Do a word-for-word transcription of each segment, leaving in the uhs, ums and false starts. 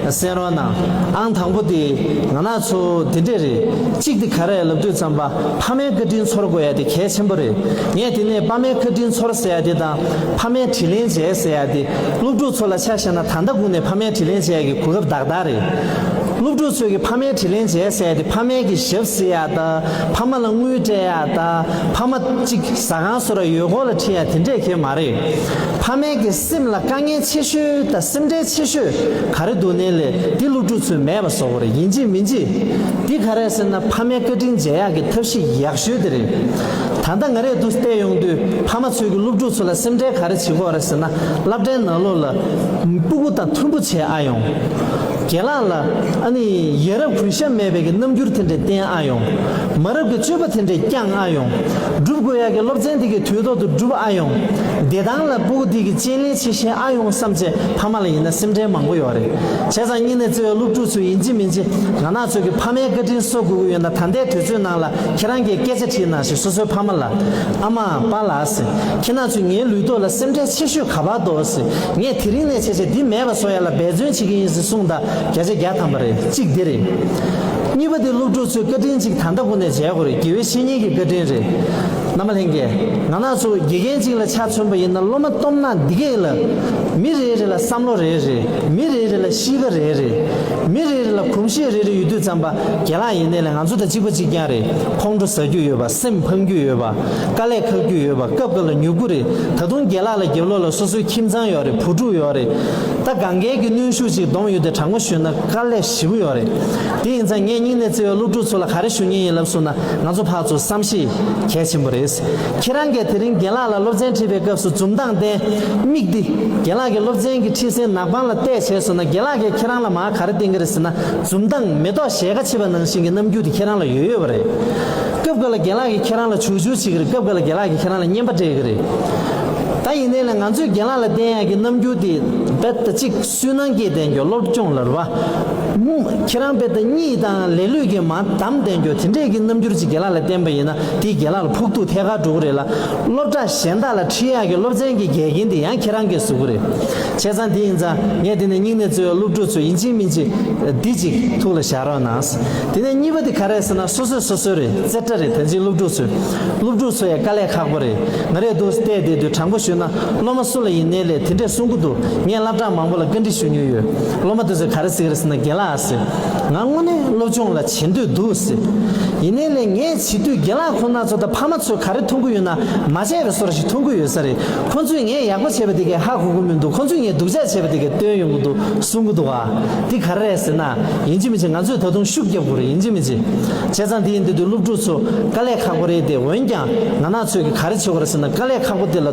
གསན་རོགས་གནང་། ཨང་དང་པོ་དེ་ང་རང་ཚོ་དེ་འདྲས་རེད། གཅིག་དེ་ག་རེ་ལབ་དུས་ཙམ་པ་ཕ་མའི་བཀའ་དྲིན་ཚོར་དགོས་ཡ་དེ་གལ་ཆེན་པོ་རེད། ངས་དེ་ནས་ཕ་མའི་བཀའ་དྲིན་ཚོར་ཟེར་ཡ་དེ་དང་ཕ་མའི་དྲིན་ལན་འཇལ་ཟེར་ཡ་དེ་སློབ་ཕྲུག་ཚོ་ལ་ཆ་བཞག་ན་ད་ལྟ་སྒུག་ནས་ཕ་མའི་དྲིན་ལན་འཇལ་ཡ་གི་གོ་སྐབས་ཏག་ཏག་རེད། སློབ་ཕྲུག་ཚོས་ཀྱི་ཕ་མའི་དྲིན་ལན་འཇལ་ཟེར་ཡ་དེ་ཕ་མའི་གི་ཞབས་བསིལ་ཡ་དང་ཕ་མ་ལ་དངུལ་སྤྲད་ཡ་དང་ཕ་མ་གཅིག་ཟ་ཁང་སོགས་ལ་ཡོད་སྐོར་ལ་ཁྲིད་ཡ་དེ་འདྲས་གལ་མ་རེད། ཕ་མའི་གི་སེམས་ལ་དཀའ་ངལ་ཆེ་ཤོས་དང་སེམས་ཁྲལ་ཆེ་ཤོས་ག་རེ་འདུག་ནའི་ལས་དེ་སློབ་ཕྲུག་ཚོས་མེད་པ་བཟོ་དགོས་རེད། ཡིན་གཅིག་མིན་གཅིག་འདི་ག་རེ་ཟེར་ན་ཕ་མའི་བཀའ་དྲིན་འཇལ་ཡག་གི་ཐབས་ཤེས་ཡག་ཤོས་དེ་རེད། ད་ལྟ་ང་རས་འདུག་བལྟས་ཡོང་དུས་ཕ་མ་ཚོས་ཀྱི་སློབ་ཕྲུག་ཚོ་ལ་སེམས་ཁྲལ་ག་རེ་བྱེད་ཀྱི་ཡོད་རེད་ཟེར་ན་སློབ་གྲྭའི་ནང་ལོགས་ལ་སྤུ་གུ་དང་མཐུན་པོ་བྱེད་ཨ་ཡོང་། རྒན་ལགས་ལ་ཨ་ནི་ཡ་རབས་གུས་ཞབས་མེད་པའི་གི་རྣམ་འགྱུར་དེ་འདྲ་བསྟན་ཨ་ཡོང་། མ་རབས་ཀྱི་སྤྱོད་པ་དེ་འདྲ་བསྐྱངས་ཨ་ཡོང་། སྒྲུབ་དགོས་ཡ་གི་སློབ་ཚན་དེ་གི་དུས་ཐོག་ཏུ་སྒྲུབ་ཨ་ཡོང་། བདེ་ཐང་ལ་སྤུ་གུ་དེ་གི་དཔྱད་གླེང་བྱེད་ཤེས་ཨ་ཡོང་བསམ་བྱས་ཕ་མ་ལ་ཡིན་ན་སེམས་ཁྲལ་མང་པོ་ཡོད་རེད། བྱས་ཙང་སྙིང་ནས་བརྩེ་བའི་སློབ་ཕྲུག་ཚོས་ཡིན་གཅིག་མིན་གཅིག་ང་རང་ཚོས་ཀྱི་ཕ་མའི་བཀའ་དྲིན་གསོ་དགོས་ཀྱི་ཡོད་ན་ད་ལྟའི་དུས་ཚོད་ནང་ལ་ཁྱེད་རང་གིས་སྐད་ཆ་དྲིས་ནང་བཞིན་སོ་སོའི་ཕ་མ་ལ། ཨ་མ་པཱ་ལགས་ཟེར། ཁྱེད་རང་ཚོས་ངའི་ལུས་ཐོག་ལ་སེམས་ཁྲལ་ཆེ་ཤོས་ག་པར་འདུག་ཟེར། ངས་དེ་རིང་ནས་བྱས་བྱས་འདི་མེད་པ་བཟོ་ཡ་ལ་འབད་བརྩོན་བྱེད་ཀྱི་ཡིན་ཟེར་གསུངས་དང་བརྒྱ་ཆ་བརྒྱ་ཐམ་པ་རེད། གཅིག་འདི་རེད། གཉིས་པ་དེ་སློབ་ཕྲུག་ཚོས་བཀའ་དྲིན་གཅིག་ད་ལྟ་ཁོ་ནས་འཇལ་དགོས་རེད། དགེ་བའི་བཤེས་གཉེན་གྱི་བཀའ་དྲིན་རེད། རྣམ་པ་ལྷན་རྒྱས། ང་རང་ཚོ་དགེ་རྒན་གཅིག་ལ་ཆ་མཚོན་པ་ཡིན་ན་སློབ་མ་སྟོབས་ན་འདི་གས་ལ། མི་རེ་རེ་ལ་བསམ་བློ་རེ་རེ། མི་རེ་རེ་ལ་གཤིས་ཀ་རེ་རེ། མི་རེ་རེ་ལ་གོམས་གཤིས་རེ་རེ་ཡོད་དུས་ཙམ་པ་རྒན་ལགས་ཡིན་ནའི་ལས་ང་ཚོ་དང་གཅིག་པ་གཅིག་རྐྱང་རེད། ཁོང་ཁྲོ་ཟ་རྒྱུ་ཡོད་པ། སེམས་ཕམ་རྒྱུ་ཡོད་པ། དཀའ་ལས་ཁག་རྒྱུ་ཡོད་པ། སྐབས་འགའ་ལ་མྱུ་གུ་རེད། ད་དུང་རྒན་ལགས་ལ་རྒྱབ་ལོགས་ལ་སོ་སོའི་ཁྱིམ་ཚང་ཡོད་རེད། བུ་ཕྲུག་ཡོད་རེད། ད་གང་གའི་གི་གནོན་ཤུགས་ཅིག་སྡོམ་ཡོད་དེ་དྲང་པོ་ཞུས་ན་དཀའ་ལས་ཞེ་པོ་ཡོད་རེད། དེ་ཡིན་ཙང་ངས་སྙིང་ནས་བརྩེ་བའི་སློབ་ཕྲུག་ཚོ་ལ་ག་རེ་ཞུ་མཁན་ཡིན་ལབ་སོང་ན་ང་ཚོ་ཕར་ཚུར་བསམ་ཤེས་གལ་ཆེན་པོ་རེད། ཁྱེད་རང་གིས་དེ་རིང་རྒན་ལགས་ལ་སློབ་ཚན་ཁྲིད་པའི་སྐབས་སུ་འཛུམ་མདངས་བསྟན། མིག་འདི་རྒན་ལགས་ཀྱི་སློབ་ཚན་གྱི་ཁྲིད་སའི་ནག་པང་ལ་བལྟས་བྱས་སོང་ན་རྒན་ལགས་ཀྱིས་ཁྱེད་རང་ལ་མར་ག་རེ་བསྟན་གྱི་རེད་ཟེར་ན་འཛུམ་མདངས་མེ་ཏོག་ཞལ་ཁ་ཕྱེས་པ་ནང་བཞིན་གྱི་རྣམ་འགྱུར་དེ་ཁྱེད་རང་ལ་ཡོད་ཡོད་པ་རེད། སྐབས་འགའ་ལ་རྒན་ལགས་ཀྱིས་ཁྱེད་རང་ལ་བྱུག་བྱུག་བྱེད་ཀྱི་རེད། སྐབས་འགའ་ལ་རྒན་ལགས་ཀྱིས་ཁྱེད་རང་ལ་རྔན་པ་སྤྲད་ཀྱི་རེད། ད་ཡིན་ནའི་ལས་ང་ཚོས་རྒན་ལགས་ལ་བསྟན་ཡག་གི་རྣམ་འགྱུར་དེ་རྦད་དེ་གཅིག་སུན་སྣང་སྐྱེས་བསྡད་མཁན་སློབ་སྦྱོང་ལ་རེད་བ། ཁྱེད་རང་རྦད་དེ་གཉིད་དང་ལས་ལུས་ཀྱིས་མར་བསྡམས་བསྡད་མཁན་དེ་འདྲས་ཀྱི་རྣམ་འགྱུར་ཅིག་རྒན་ལགས་ལ་བསྟན་པ་ཡིན་ན་དེས་རྒན་ལགས་ལ་ཕོག་ཐུག་ཐད་ཀར་འགྲོ་གི་རེད་ལ། སློབ་གྲྭ་གཞན་དག་ལ་ཁྲིད་ཡག་གི་སློབ་ཚན་གྱི་འགལ་རྐྱེན་དེ་ཡང་ཁྱེད་རང་གིས་བཟོ་གི་རེད། བྱས་ཙང་དེ་ཡིན་ཙང་ངས་དེ་ནས་སྙིང་ནས་བརྩེ་བའི་སློབ་ཕྲུག་ཚོ་ཡིན་གཅིག་མིན་གཅིག་འདི་གཅིག་ཐུགས་ལ་བཞག་རོགས་གནང་། དེ་ནས་གཉིས་པ་དེ་ག་རེ་ཟེར་ན་སོ་སོས་སོ་སོའི་རེད། རྩེ་གྲ་རེད། ད་ཅིག་སློབ་ཕྲུག་ཚོས། སློབ་ཕྲུག་ཚོ་ཡང་དཀའ་ལས་ཁག་པོ་རེད། ང་རས་འདུག་བལྟས་བསྡད་དུས་དྲང་པོ་ཞུས་ན་སློབ་མ་སུ་ལ་ཡིན་ནའི་ལས་དེ་འདྲས་གསུང་གི་འདུག་ངས་སློབ་གྲྭ་མང་པོ་ལ་བཀའ་འདྲི་ཞུ་མྱོང་ཡོད། སློབ་མ་དེ་ཚོས་ག་རེ་ཟེར་གི་རེད་ཟེར་ན་རྒན་ལགས་ཟེར། ང་དངོས་གནས་སློབ་སྦྱོང་ལ་བྱེད་འདོད་འདུག་ཟེར། ཡིན་ནའི་ལས་ངས་བྱེད་དུས་རྒན་ལགས་ཁོང་རྣམ་ཚོ་དང་ཕ་མ་ཚོས་ག་རེ་མཐོང་གི་ཡོད་ན་མ་བྱས་པའི་བཟོ་འདྲ་ཞིག་མཐོང་གི་ཡོད་ས་རེད། ཁོང་ཚོས་ངས་ཡག་པོ་བྱས་པ་དེ་གས་ཧ་གོ་གི་མི་འདུག་ཁོང་ཚོས་ངས་སྡུག་ཅག་བྱས་པ་དེ་གས་སྟོན་ཡོང་གི་འདུག་གསུང་གི་འདུག་ཨ། འདི་ག་རེ་རེད་ཟེར་ན། ཡིན་གཅིག་མིན་གཅིག་ང་ཚོས་ད་དུང་ཤུགས་རྒྱབ་དགོས་རེད། ཡིན་གཅིག་མིན་གཅིག་བྱས་ཙང་འདི་ཡིན་དུས་དུས་སློབ་ཕྲུག་ཚོ་དཀའ་ལས་ཁག་པོ་རེད་དེ། འོན་ཀྱང་ང་རང་ཚོས་ཀྱི་ག་རེ་བྱེད་དགོས་རེད་ཟེར་ན་དཀའ་ལས་ཁག་པོ་དེ་ལ་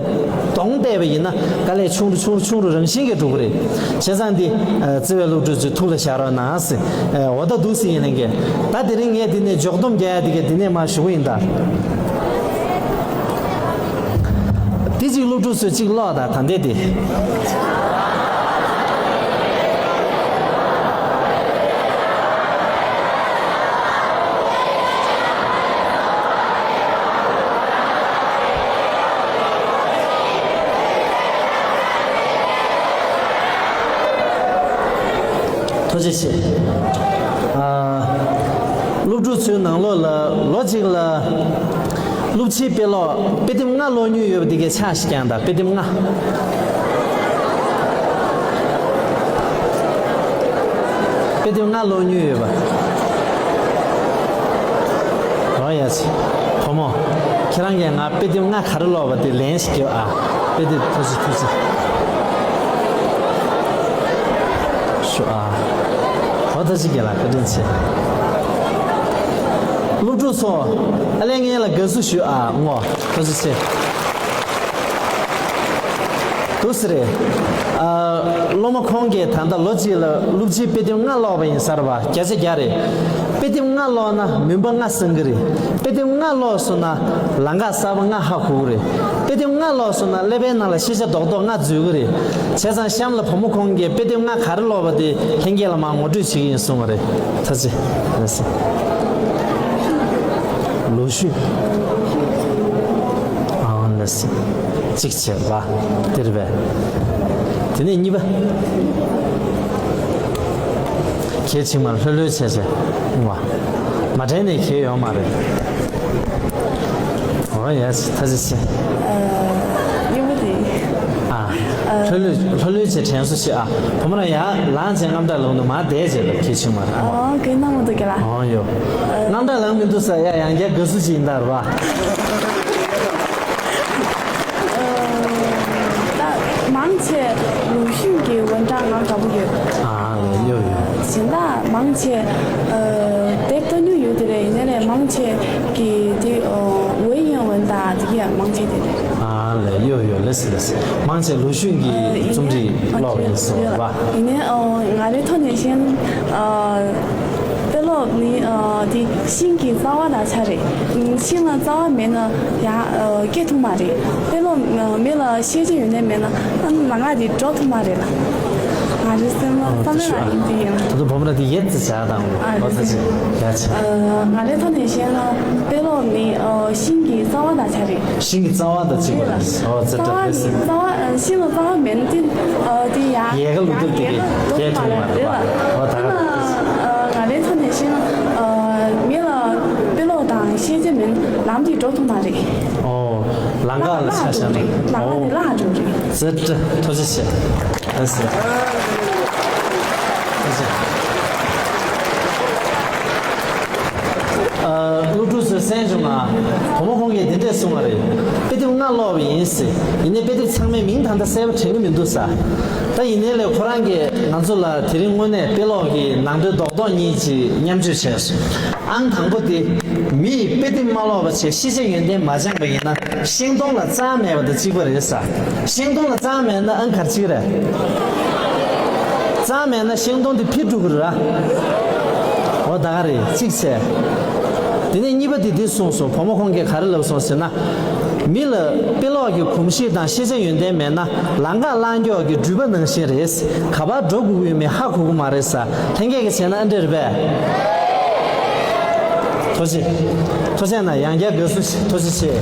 གདོང་གཏད་པ་ཡིན་ན་དཀའ་ལས་ཆུང་རུ་ཆུང་རུ་ཆུང་རུ་རང་བཞིན་གྱིས་འགྲོ་གི་རེད། བྱས་ཙང་འདི་བརྩེ་བའི་སློབ་ཕྲུག་ཚོས་ཐུགས་ལ་བཞག་རོགས་གནང་ཟེར། འོ་ད་འདུག་སེ་ཡིན་ལེན་གྱི། ད་དེ་རིང་ངས་འདི་ནས་འཇོག་སྡོམ་རྒྱག་ཡ་དེ་གས་འདི་ནས་མར་ཞུ་གི་ཡིན་ད། དེ་གཅིག་སློབ་ཕྲུག་ཚོས་གཅིག་ཀློག་དང་ད་ལྟའི་དེ། ཐུགས་རྗེ་ཆེ། ཨ། སློབ་ཕྲུག་ཚོའི་ནང་ལོགས་ལ་ལོ་གཅིག་ལ་སློབ་ཕྱིའི་དཔེ་ཀློག་དཔེ་དེབ་ལྔ་ཀློག་མྱོང་ཡོད་པ་དེ་གའི་ཕྱག་ཞིག་བརྐྱངས་དང་། དཔེ་དེབ་ལྔ། དཔེ་དེབ་ལྔ་ཀློག་མྱོང་ཡོད་པ། འོ་ཡ་ཆེ། བུ་མོ། ཁྱེད་རང་གིས་ང་དཔེ་དེབ་ལྔ་ག་རེ་ཀློག་པ་དེ་ལན་ཞིག་རྒྱོབ་ཨ། དཔེ་དེབ་ཐུགས་རྗེ་ཐུགས་རྗེ་ཞུ་ཨ། འོ་ད་ཅི་ག་ལ་བཀའ་དྲིན་ཆེ། སློབ་ཕྲུག་ཚོ། ཨ་ལས་ངན་ལ་དགའ་བསུ་ཞུ་ཨ། ངོ་། ཐུགས་རྗེ་ཆེ། འདུག་སེ་རེད། ཨ། སློབ་མ་ཁོང་གིས་ད་ལྟ་ལོ་གཅིག་ལ་སློབ་ཕྱིའི་དཔེ་དེབ་ལྔ་ཀློག་པ་ཡིན་ས་རེད་པ། བརྒྱ་ཆ་བརྒྱ་རེད། དཔེ་དེབ་ལྔ་ཀློག་ན་མུན་པ་ལྔ་སངས་ཀྱི་རེད། དཔེ་དེབ་ལྔ་ཀློག་སོང་ན་ལམ་ཁ་གསར་པ་ལྔ་ཧ་གོ་གི་རེད། དཔེ་དེབ་ལྔ་ཀློག་སོང་ན་ཀླད་པའི་ནང་ལ་ཤེས་བྱ་རྡོག་རྡོག་ལྔ་འཛུལ་གི་རེད། བྱས་ཙང་གཤམ་ལ་བུ་མོ་ཁོང་གིས་དཔེ་དེབ་ལྔ་ག་རེ་ཀློག་པ་དེ་ལྷན་རྒྱས་ལ་མར་ངོ་སྤྲོད་བྱེད་ཀྱི་ཡིན་གསུངས་པ་རེད། ཐུགས་རྗེ་ཆེ། ལོ་ཤུ། ཨང་ལ་སི། གཅིག་བྱས་པ། དེ་རེད་པས། དེ་ནས་གཉིས་པ། གལ་ཆེན་མ་ལྷོད་ལྷོད་བྱས་བྱས་ཨུང་བ། མ་དྲན་ནས་གལ་ཡོད་མ་རེད། ཨོ་ཡ་ཐ་ཆེ་ཆེ། ཨ། སྙན་པོ་དེ། ཨ། ལྷོད་ལྷོད་ལྷོད་ལྷོད་བྱས་དྲན་གསོ་བྱེད་ཨ། བུ་མོ་རང་ཡ་ལངས་བྱས་རྔམ་སྐྲག་ལངས་ནས་མ་བསྡད་བྱས་ལ་གལ་ཆེན་མ་རེད་ཨ། ཨོ་གལ་གནང་མ་འདུག་ག་ལ། ཨོ་ཡོ། རྔམ་སྐྲག་ལངས་མི་འདུག་ས་ཡ་ཡང་བསྐྱར་དགའ་བསུ་ཅིག་ཡིན་ད་རེད་བ། ད་མང་ཆེ་ལུགས་ཤུགས་ཀྱི་འོན་ཀྲང་ང་དགའ་པོ་ཡོད། ཨ་ཡོད་ཡོད། གཞན་དག་མང་ཆེ་དེབ་ལྟ་མྱོང་ཡོད་དེ་རེད། ཡིན་ནའི་མང་ཆེ་གི་དེ་འོས་ཡིན་འོན་དང་དེ་གས་མང་ཆེ་དེ་རེད། ཨ་ལས་ཡོད་ཡོད་ལས་སི་ལས་སི། མང་ཆེ་ལུགས་ཤུགས་ཀྱི་རྩོམ་རིག་ཀློག་ཡིན་སོ་བ། ཡིན་ནའི་ང་རའི་ཐོག་ནས་བཤད་ན། དཔེ་ཀློག་ནི་ཨ་དེ་ཤིང་གི་རྩ་བ་དང་ཆ་རེད། ཤིང་ལ་རྩ་བ་མེད་ན་ཡང་སྐྱེ་ཐུབ་མ་རེད། དཔེ་ཀློག་མེ་ལ་ཤེས་བྱ་ཡོན་ཏན་མེད་ན་ལམ་ཁ་དེ་འགྲོ་ཐུབ་མ་རེད་ལ། ང་རའི་སེམས་ལ་བསམ་བློ་ལ་ཡིན་དེ་ཡིན་ལ། ད་དུང་བུ་མོ་ར་དེ་ཡེད་ཙི་བྱ་དང་ཨ་ཨོ་ཙི་ཙི་ཡ་ཆ། ང་རའི་ཐོག་ནས་བཤད་ན་དཔེ་ཀློག་ནི་ཤིང་གི་རྩ་བ་དང་ཆ་རེད། ཤིང་གི་རྩ་བ་དང་གཅིག་པ་རེད། ཨོ་ཙི་ཙི་རྩ་བ་ནི་རྩ་བ་ཤིང་ལ་རྩ་བ་མེད་ན་དེ་དེ་ཡ་ཡལ་ག་ལུག་ཏུ་དེ་གས་ཡལ་ཐུབ་མ་རེད་པ། ཨོ་ད་ག་ང་རའི་ཐོག་ནས་བཤད་ན་མི་ལ་དཔེ་ཀློག་དང་ཤེས་བྱ་མེད་ན་ལམ་དེ་འགྲོ་ཐུབ་མ་རེད། ཨོ་ལམ་ཁ་ལ་ཆ་བཞག་ན་ལམ་ཁ་ནས་བརླག་འགྲོ་རེད། ཙི་ཙི་ཐུགས་རྗེ་ཆེ། ཨ་ཙི། ཨ་སློབ་ཕྲུག་ཚོས་གསན་བྱུང་ང་། བུ་མོ་ཁོང་གིས་འདི་འདྲས་གསུངས་པ་རེད། དཔེ་དེབ་ལྔ་ཀློག་པ་ཡིན་ཟེར། ཡིན་ནའི་དཔེ་དེབ་ཚང་མའི་མིང་ད་ལྟ་གསལ་པོ་དྲན་གྱི་མི་འདུག་ས། ད་ཡིན་ནའི་ལས་ཁོ་རང་གིས་ང་ཚོ་ལ་དེ་རིང་དངོས་གནས་དཔེ་ཀློག་གི་ནང་དོན་རྡོག་རྡོག་གཉིས་ཀྱི་མཉམ་སྤྱོད་བྱས་སོང་། ཨང་དང་པོ་དེ། མིས་དཔེ་དེབ་མ་ཀློག་པ་བྱས་ཤེས་བྱ་ཡོན་ཏན་མ་སྦྱངས་པ་ཡིན་ན་ཤིང་སྡོང་ལ་རྩ་མེད་པ་དང་གཅིག་པ་རེད་ས། ཤིང་སྡོང་ལ་རྩ་མེད་ན་ཨང་ག་རེ་བྱེད་ཀྱི་རེད། རྩ་མེད་ན་ཤིང་སྡོང་དེ་འཕེལ་འགྲོ་གི་རེད་ར། འོ་ད་ག་རེད་གཅིག་བྱས། དེ་ནས་གཉིས་པ་དེ་འདི་གསུངས་སོང་། བུ་མོ་ཁོང་གིས་ག་རེ་ལབ་སོང་ཟེར་ན། མི་ལ་དཔེ་ཀློག་གི་གོམས་གཤིས་དང་ཤེས་བྱ་ཡོན་ཏན་མེད་ན་ལམ་ཁ་གླང་སྐྱོགས་ཀྱི་འགྲུལ་པ་ནང་བཞིན་རེད། ག་པར་འགྲོ་དགོས་ཀྱི་ཡོད་མེད་ཧ་གོ་གི་མ་རེད་ས། ལྷན་རྒྱས་ཀྱིས་བྱས་ན་ཨ་འདྲ་རེད་པས། ཐུགས་རྗེ་ཆེ། ཐུགས་རྗེ་གནང་། ཡང་བསྐྱར་དགའ་བསུ་ཞུ། ཐུགས་རྗེ་ཆེ།